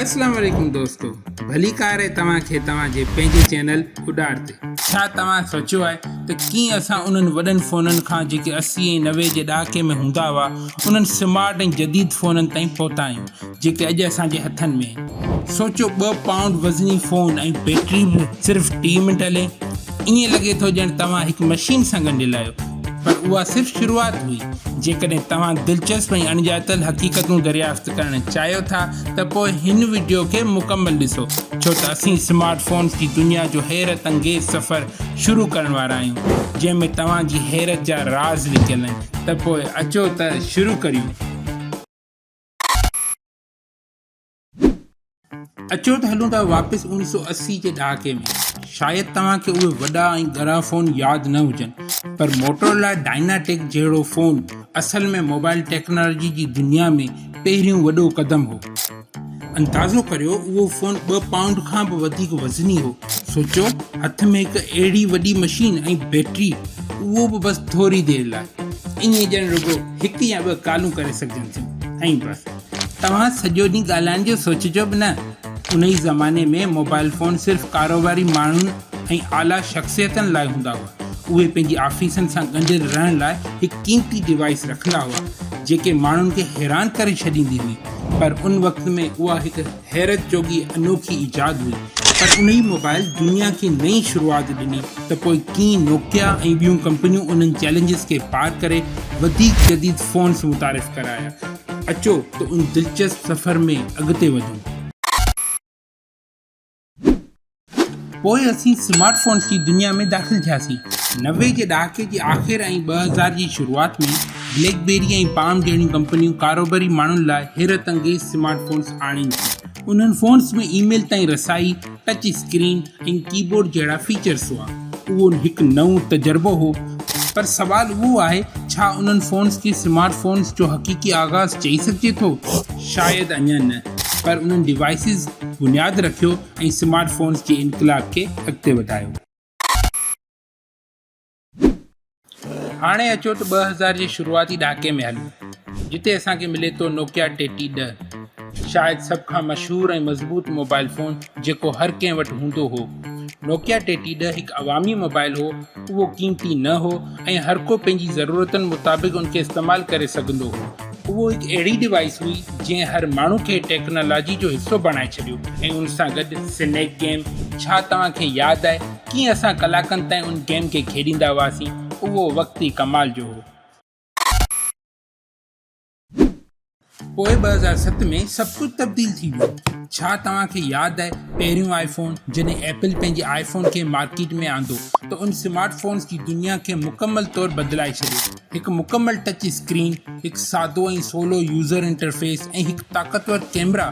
اسلام عليڪم دوستو ڀليڪار آهي توهان کي توهان جي پنهنجي چينل اڏار تي. ڇا توهان سوچيو آهي ته ڪيئن اسان انهن وڏن فونن کان جيڪي 80 ۽ 90 جي ڏهاڪي ۾ هوندا هئا انهن سمارٽ ۽ جديد فونن تائين پهتا آهيون جيڪي اڄ اسان جي هٿن ۾ آهن. سوچيو ٻه پائونڊ وزني فون ۽ بيٽري به صرف ٽي منٽ هلي. ائين لڳي ٿو ڄڻ توهان هڪ مشين سان ڳنڍيل آهيو. پر اها صرف شروعات هئي. جيڪڏهن توهان دلچسپ ۽ اڻڄاتل حقيقتون دريافت ڪرڻ چاهيو ٿا ته پوء هن وڊيو کي مڪمل ڏسو ڇو ته اسين سمارٽ فونز جي دنيا جو حيرت انگيز سفر شروع ڪرڻ وارا آهيون جنهن ۾ توهان جي حيرت جا راز لڪيل آهن ته پوء اچو ته شروع ڪريون. اچو ته هلون ٿا واپس 1980 جي ڏهاڪي ۾. شايد توهان کي اهي وڏا ۽ ڳرا فون ياد نه هجن پر موٽورولا ڊائناٽيڪ جهڙو فون اصل ۾ موبائل ٽيڪنالاجي جي دنيا ۾ پهريون وڏو قدم هو. اندازو ڪريو اهو فون ٻه پائونڊ کان به وڌيڪ وزني هو. سوچيو هٿ ۾ هڪ اهڙي وڏي مشين ۽ بيٽري اهو به بس ٿوري دير لاء. ائين ڄڻ رڳو هڪ يا ٻه ڪالون ڪري سگهجن ٿيون ۽ بس. توهان سڄو ڏينهن ڳالهائڻ جو سوچجو به نه. انهي زماني ۾ موبائل فون صرف ڪاروباري ماڻهن ۽ اعليٰ شخصيتن لاء هوندا هئا. اهي پنهنجي آفيسن سان ڳنڍيل رهڻ لاء هڪ قيمتي ڊوائيس رکندا هئا، جيڪي ماڻهن کي حيران ڪري ڇڏيندي هئي. پر ان وقت ۾ اها هڪ حيرت جوڳي انوکي ايجاد هئي. پر انهي موبائل دنيا کي نئين شروعات ڏني ته پوء ڪيئن نوڪيا ۽ ٻيون ڪمپنيون انهن چئلينجز کي پار ڪري وڌيڪ جديد فونز متعارف ڪرايا. اچو ته ان دلچسپ سفر ۾ اڳتي وڌون. پوء اسين سمارٽ فونز جي دنيا ۾ داخل ٿياسين. 90 جي ڏهاڪي جي آخر ۽ 2000 جي شروعات ۾ بليڪ بيري ۽ پام جهڙيون ڪمپنيون ڪاروباري ماڻهن لاء حيرت انگيز سمارٽ فونز آڻين ٿيون. انهن فونز ۾ اي ميل تائين رسائي، ٽچ اسڪرين ۽ ڪي بورڊ جهڙا فيچرز هئا. اهو هڪ نئون تجربو هو. پر سوال اهو آهي ڇا انهن فونز کي سمارٽ فونز جو حقيقي آغاز چئي سگهجي ٿو؟ شايد اڃا نه، پر انهن ڊيوائسز بنياد رکيو ۽ سمارٽ فونز جي انقلاب کي اڳتي وڌايو. هاڻي اچو ته 2000 جي شروعاتي ڏهاڪي ۾ هلون، جتي اسان کي ملي ٿو نوڪيا ٽيٽي ڏهه، شايد سڀ کان مشهور ۽ مضبوط موبائل فون جيڪو هر ڪنهن وٽ هوندو هو. نوڪيا ٽيٽي ڏهه هڪ عوامي موبائل هو، اهو قيمتي نه هو ۽ هر ڪو پنهنجي ضرورتن مطابق ان کي استعمال ڪري سگهندو هو. اهو هڪ اهڙي ڊوائيس هئي جنهن هر ماڻهو کي ٽيڪنالاجي جو حصو بڻائي ڇڏيو ۽ ان سان گڏ سنيڪ گيم، ڇا توهان کي ياد آهي ڪيئن اسان ڪلاڪن تائين ان گيم کي کيڏيندا هئاسين، اهو وقت ئي ڪمال جو هو. پوء 2007 ۾ سڀ ڪجهه تبديل ٿي ويو. ڇا توهان کي ياد آهي پهريون آء فون جڏهن ايپل پنهنجي آء فون کي مارڪيٽ ۾ آندو ته ان سمارٽ فونز جي دنيا کي مڪمل طور بدلائي ڇڏيو. هڪ مڪمل ٽچ اسڪرين، هڪ سادو ۽ سولو يوزر انٽرفيس ۽ هڪ طاقتور ڪيمرا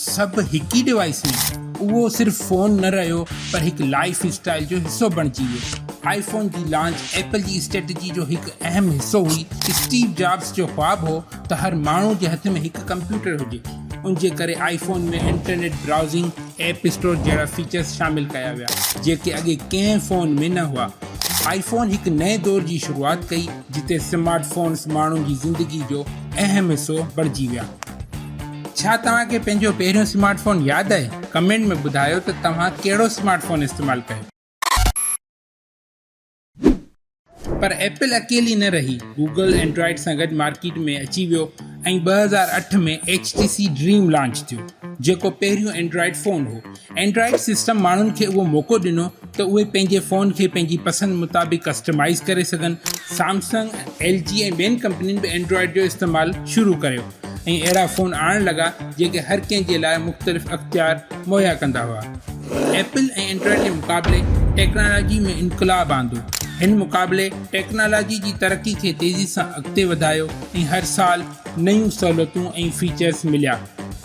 سڀ هڪ ئي ڊوائيس ۾. اهو صرف فون نه رهيو پر هڪ لائيف اسٽائيل جو حصو بڻجي ويو. آء فون جي لانچ ايپل جي اسٽريٽجي جو هڪ اهم حصو هئي. اسٽيو جابس جو خواب هو ته هر ماڻهو جي هٿ ۾ هڪ ڪمپيوٽر هجي، ان جي ڪري iPhone ۾ internet browsing, app store جهڙا فيچرز شامل ڪيا ويا، جيڪي اڳي ڪنهن فون ۾ نه هئا. آئي فون هڪ نئين دور جي شروعات ڪئي، جتي سمارٽ فونز ماڻهن جي زندگي جو اهم حصو بڻجي ويا. ڇا توهان کي پنهنجو پهريون سمارٽ فون ياد آهي؟ ڪمينٽ ۾ ٻڌايو ته توهان ڪهڙو سمارٽ فون استعمال ڪيو. پر ايپل اڪيلي نه رهي، گوگل اينڊرائيڊ سان گڏ مارڪيٽ ۾ اچي ويو ۽ 2008 ۾ H T C Dream launch ٿيو، جيڪو پهريون اينڊرائيڊ فون هو. اينڊرائيڊ سسٽم ماڻهن کي اهو موقعو ڏنو ته اهي پنهنجي فون کي پنهنجي پسند مطابق ڪسٽمائيز ڪري سگهن. سامسنگ، ايل جي ۽ ٻين ڪمپنين به اينڊرائيڊ جو استعمال شروع ڪريو ۽ اهڙا فون آڻڻ لڳا جيڪي هر ڪنهن جي لاء مختلف اختيار مهيا ڪندا هئا. ايپل ۽ اينڊرائيڊ جي مقابلي ٽيڪنالاجي ۾ انقلاب آندو. هن مقابلي ٽيڪنالاجي جي ترقي کي تيزي سان اڳتي وڌايو ۽ هر سال نيون سهولتون ۽ فيچرز مليا.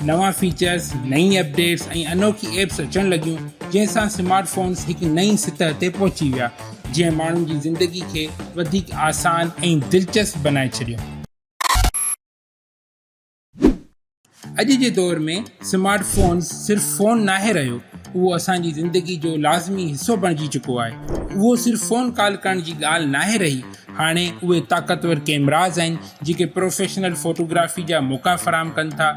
نوان فيچرز، نئين اپڊيٽس ۽ انوکي ايپس اچڻ لڳيون، جنهن سان سمارٽ فونز هڪ نئين سطح تي پهچي ويا، جنهن ماڻهن جي زندگي کي وڌيڪ آسان ۽ دلچسپ بنائي ڇڏيو. اڄ جي دور ۾ سمارٽ فونز صرف فون ناهي رهيو، اهو اسان جي زندگي جو لازمي حصو بڻجي چڪو آهي. اهو صرف فون ڪال ڪرڻ جي ڳالهه ناهي رهي، هاڻي اهي طاقتور ڪيمراز آهن جيڪي پروفيشنل فوٽوگرافي جا موقعا فراهم ڪن ٿا،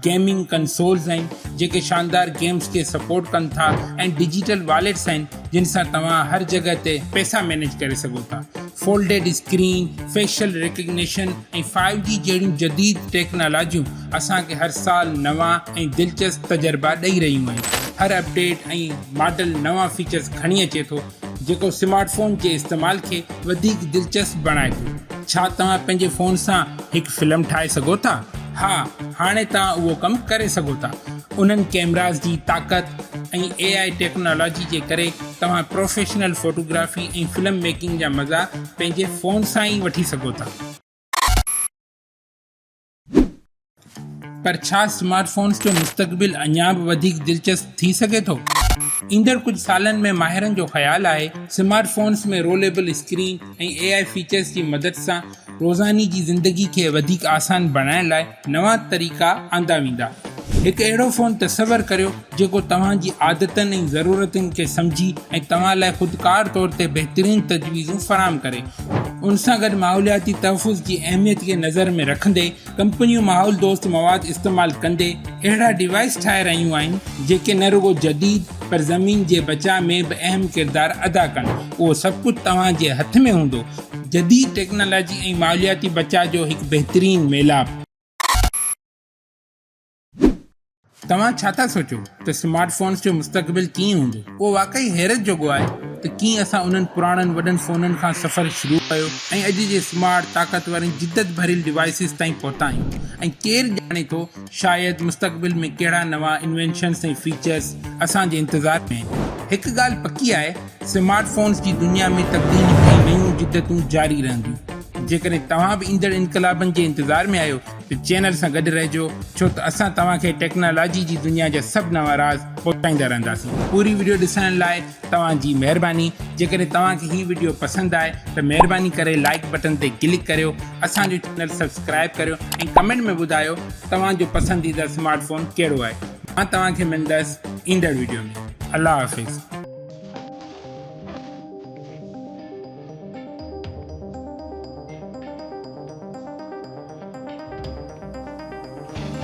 گيمنگ ڪنسولز آهن جيڪي شاندار گيمز کي سپورٽ ڪن ٿا ۽ ڊجيٽل واليٽس آهن جن سان توهان هر جڳهه تي پئسا مينيج ڪري سگهو ٿا. فولڊيڊ اسڪرين، فيشل ريڪگنيشن ۽ فائيو جي جهڙيون جديد ٽيڪنالاجيون اسان کي هر سال نوان ۽ دلچسپ تجربا ڏئي رهيون آهن. هر اپڊيٽ ۽ ماڊل نوان فيچرز کڻي اچي ٿو جيڪو سمارٽ فون جي استعمال کي وڌيڪ دلچسپ بڻائي ٿو. ڇا توهان پنهنجي فون سان هڪ فلم ٺاهي سگهو ٿا؟ ها، هاڻي توهان اهو ڪم ڪري سگهو ٿا. انهن ڪيمراز جي طاقت ۽ اي I technology جي ڪري توهان پروفيشنل فوٽوگرافي ۽ فلم ميڪنگ جا مزا پنهنجي فون سان ئي وٺي سگهو ٿا. پر ڇا سمارٽ فونز جو مستقبل اڃا به وڌيڪ دلچسپ ٿي سگهي ٿو؟ ايندڙ ڪجهه سالن ۾ ماهرن جو خيال آهي smart phones ۾ rollable screen ۽ A I features جي مدد سان روزاني جي زندگي کي وڌيڪ آسان بڻائڻ لاء نوان طريقا آندا ويندا. هڪ اهڙو فون تصور ڪريو جيڪو توهان جي عادتن ۽ ضرورتن کي سمجهي ۽ توهان لاء خودڪار طور تي بهترين تجويزون فراهم ڪري. ان سان گڏ ماحولياتي تحفظ جي اهميت کي نظر ۾ رکندي ڪمپنيون ماحول دوست مواد استعمال ڪندي اهڙا ڊيوائس ٺاهي رهيون آهن جيڪي نه رڳو جديد پر زمين جي بچاء ۾ به اهم ڪردار ادا ڪن. اهو سڀ ڪجهه توهان جي هٿ ۾ هوندو. جديد ٽيڪنالاجي ۽ ماحولياتي بچاء جو هڪ بهترين ميلاپ. توهان ڇا ٿا سوچو ته سمارٽ فونز جو مستقبل ڪيئن هوندو؟ اهو واقعي حيرت جوڳو آهي ته ڪيئن اسان انهن پراڻن وڏن فونن کان سفر شروع ڪيو ۽ اڄ جي سمارٽ، طاقتور ۽ جدت ڀريل ڊوائيسز تائين پهتا آهيون ۽ ڪير ڄاڻي ٿو شايد مستقبل ۾ ڪهڙا نوان انوينشنز ۽ فيچرز اسان جي انتظار ۾ آهن. هڪ ڳالهه پڪي آهي سمارٽ فونز جي دنيا ۾ تبديليون ۽ نيون جدتون جاري رهنديون. جيڪڏهن توهان به ايندڙ انقلابن جي انتظار ۾ آهيو ته چينل سان گڏ رهجو ڇو ته اسان توهان کي ٽيڪنالاجي جي دنيا جا سڀ نوان راز پهچائيندا رهنداسين. پوري وڊيو ڏسڻ لاء توهان جي مهرباني جيڪڏهن توهان کي هي وڊيو پسند آئي ته مهرباني ڪري لائيڪ بٽن تي ڪلڪ ڪريو اسان جو چينل سبسڪرائيب ڪريو ۽ ڪمينٽ ۾ ٻڌايو توهان جو پسنديده سمارٽ فون ڪهڙو آهي مان توهان کي ملندس ايندڙ وڊيو ۾ الله حافظ.